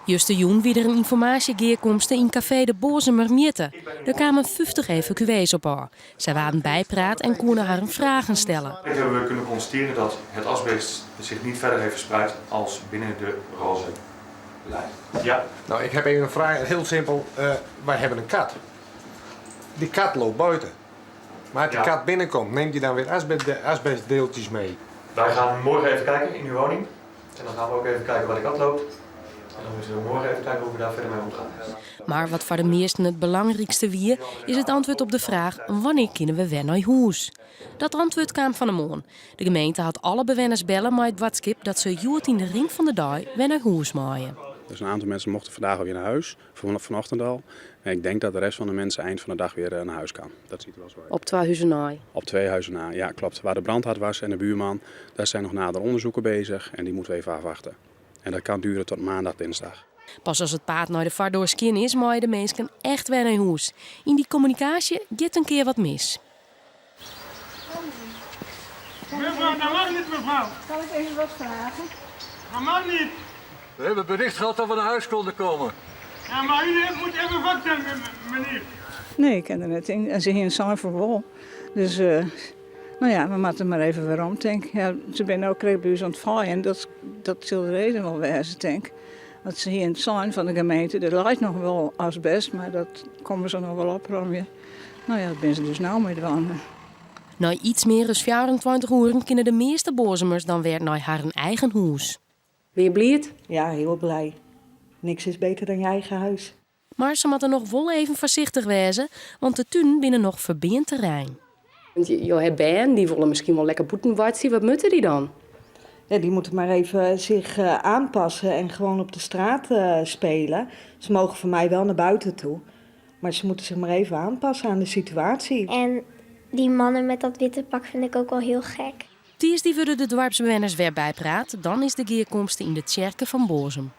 Justerjûn wie der in ynformaasjegearkomste yn kafee De Boazumer Mjitte. Der kamen 50 evakuees op ôf. Sy waarden bypraat en koene harren fragen stelle. Dit hebben we kunnen constateren dat het asbest zich niet verder heeft verspreid als binnen de roze lijn. Ja. Nou, ik heb even een vraag, heel simpel. Wij hebben een kat. Die kat loopt buiten. Maar als die kat binnenkomt, neemt hij dan weer asbestdeeltjes mee? Wij gaan morgen even kijken in uw woning. En dan gaan we ook even kijken waar de kat loopt. En dan moeten we morgen even kijken hoe we daar verder mee omgaan. Mar wat foar de measten it belangrykste wie, is it antwurd op de fraach wannear kinne we wer nei hûs? Dat antwurd kaam fan 'e moarn. De gemeente hat alle bewenners belle mei it boadskip dat se hjoed yn de rin fan de dei wer nei hûs meie. Dus een aantal mensen mochten vandaag alweer naar huis, vanochtend al. En ik denk dat de rest van de mensen eind van de dag weer naar huis kan. Dat ziet er wel zo uit. Op twa huzen nei? Op twee huizen na, ja klopt. Waar de brandhaard was en de buurman, daar zijn nog nader onderzoeken bezig en die moeten we even afwachten. En dat kan duren tot maandag, dinsdag. Pas as it paad nei de foardoar skjin is, meie de minsken echt wer nei hûs. Yn dy kommunikaasje giet in kear wat mis. Mevrouw, dat mag niet, mevrouw. Kan ik even wat vragen? Dat mag niet. We hebben bericht gehad dat we naar huis konden komen. Ja, maar u moet even wachten, meneer. Nee, ik ken er net in. En ze hienen sein fan wol. Dus uh, nou ja, we moatte mar even werom, tink. Ja, se binne no krekt by ús oan it feien. Dat, dat sil de reden wol wêze, tink. Want se hienen sein fan de gemeente, der leit noch wol asbest, mar dat komme se noch wol opromje. No ja, dat binne se dus no mei dwaande. Nei iets mear as 24 oeren kinne de measte Boazumers dan wer nei harren eigen hûs. Binne je bliid? Ja, heel blij. Niks is beter dan je eigen huis. Mar se moatte noch wol even foarsichtich wêze, want de tunen binne noch ferbean terrein. Want jo ha bern, dy wolle miskien wol lekker bûten boartsje. Wat moatte dy dan? Ja, die moeten maar even zich aanpassen en gewoon op de straat spelen. Ze mogen van mij wel naar buiten toe. Maar ze moeten zich maar even aanpassen aan de situatie. En die mannen met dat witte pak vind ik ook wel heel gek. Tiisdei wurde de doarpsbewenners wer bypraat, dan is de gearkomste yn de tsjerke fan Boazum.